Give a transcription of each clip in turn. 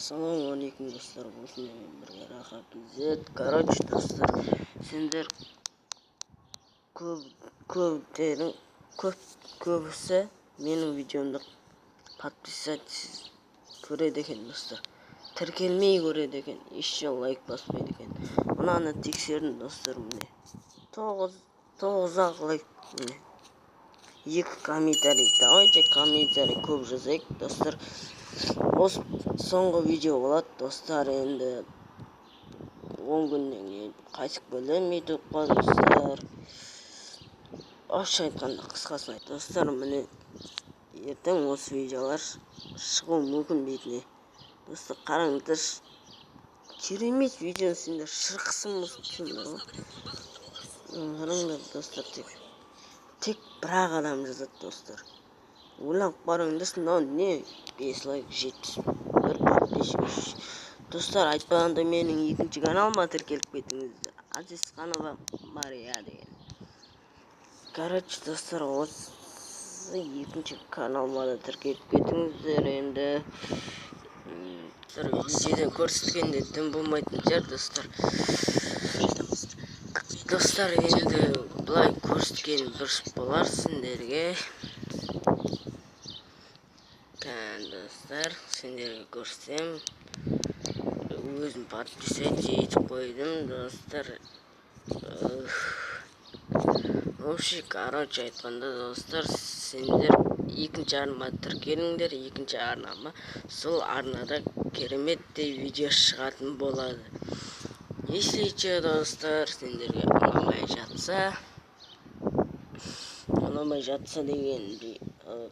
Ассалаумағалейкум, достар! Осымен бірге Раха KZ. Короче, достар, сендер көп көптерің, көп көбісі менің видеомды подписаться көреді екен, достар, тіркелмей көреді екен, еще лайк баспайды екен. Мынаны тексердім, достар, міне, тоғыз, тоғыз ақ лайк, міне, екі комментарий. Давайте комментарий көп жазайық, достар. Осы соңғы видео болады, достар. Енді 10 күннен кейін қайтып келемін Ютубқа, достар. Орысша айтқанда, қысқасын айт, достар, міне, ертең осы видеолар шығуы мүмкін бетіне. Достар, қараңдаршы, керемет видео, сендер шырқысын бұзыпсыңдар ғой. Қараңдар, достар, тек бір ақ адам жазады. Достар, ойланып қараңдаршы, мынау не? Бес лайк, 71 подписчик. Достар, айтпағанда, менің екінші каналыма тіркеліп кетіңіздер, Азизханова Мария деген. Короче, достар, осы екінші каналыма да тіркеліп кетіңіздер. Енді видеодан көрсеткенде дым болмайтын шығар, достар. Достар, енді былай көрсеткен дұрыс болар сендерге. Кән, достар, сендерге көрсетемін. Өзім подписать етіп қойдым, достар. Вообще, короче айтқанда, достар, сендер екінші арнама тіркеліңдер, екінші арнама. Сол арнада кереметтей видео шығатын болады. Если че, достар, сендерге ұнамай жатса, ұнамай жатса дегендей,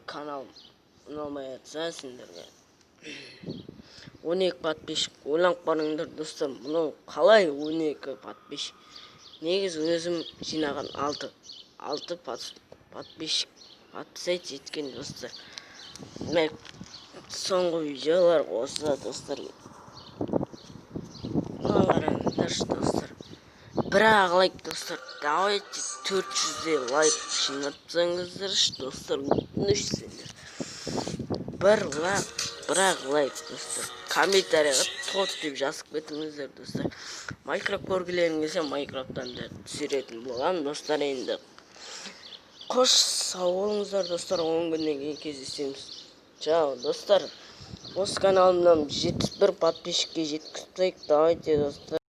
канал ұнамай жатса сендерге, 12 подписчик. Ойланып қараңдар, достар, мынау қалай 12 подписчик? Негізі өзім жинаған алты подписчик, подписать еткен, достар. Міне, соңғы видеолар осы, достар. Мына қараңдаршы, достар, бір ақ лайк. Достар, давайте 400-дей лайк жинап тастаңыздаршы, достар, өтініш сендер. Бір лайк, бір ақ лайк, достар. Комментарийға «топ» деп жазып кетіңіздер, достар. Майнкрафт көргілерің келсе, Майнкрафттан да түсіретін боламын, достар. Енді қош, сау болыңыздар, достар. 10 күннен кейін кездесеміз. Чао, достар. Осы каналымнан 71 подписчикке жеткізіп тастайық, давайте, достар.